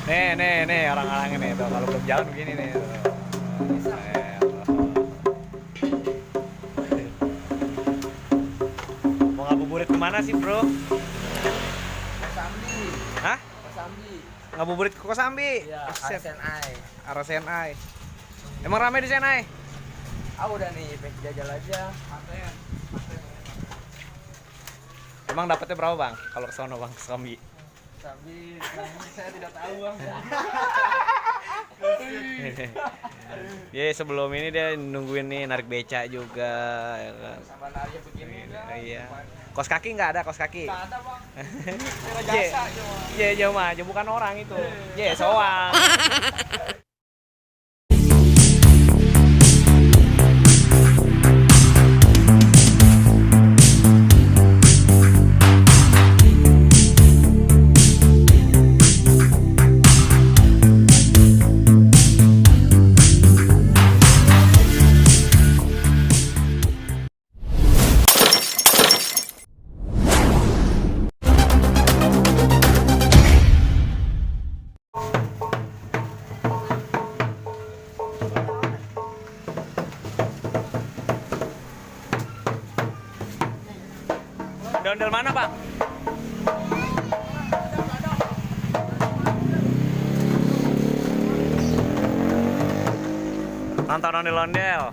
Nih orang-orang ini tuh kalau belum jalan begini nih. Tuh. Mau ngabuburit kemana sih bro? Kosambi. Hah? Kosambi. Ngabuburit ke Kosambi? Iya, Set. RSNI. RSNI. Emang rame di Senai? Ah udah nih, pengen jajal aja. Emang dapetnya berapa bang? Kalau ke sono bang, ke Kosambi? Kosambi, saya tidak tahu bang. Ya sebelum ini dia nungguin nih narik beca juga ya kan. Sama aja begini kan. Iya. Kos kaki nggak ada kos kaki? Nggak ada bang. Kira jasa cuma. Iya mah, bukan orang itu. Soang. Ondel mana bang? Nonton ondel-ondel.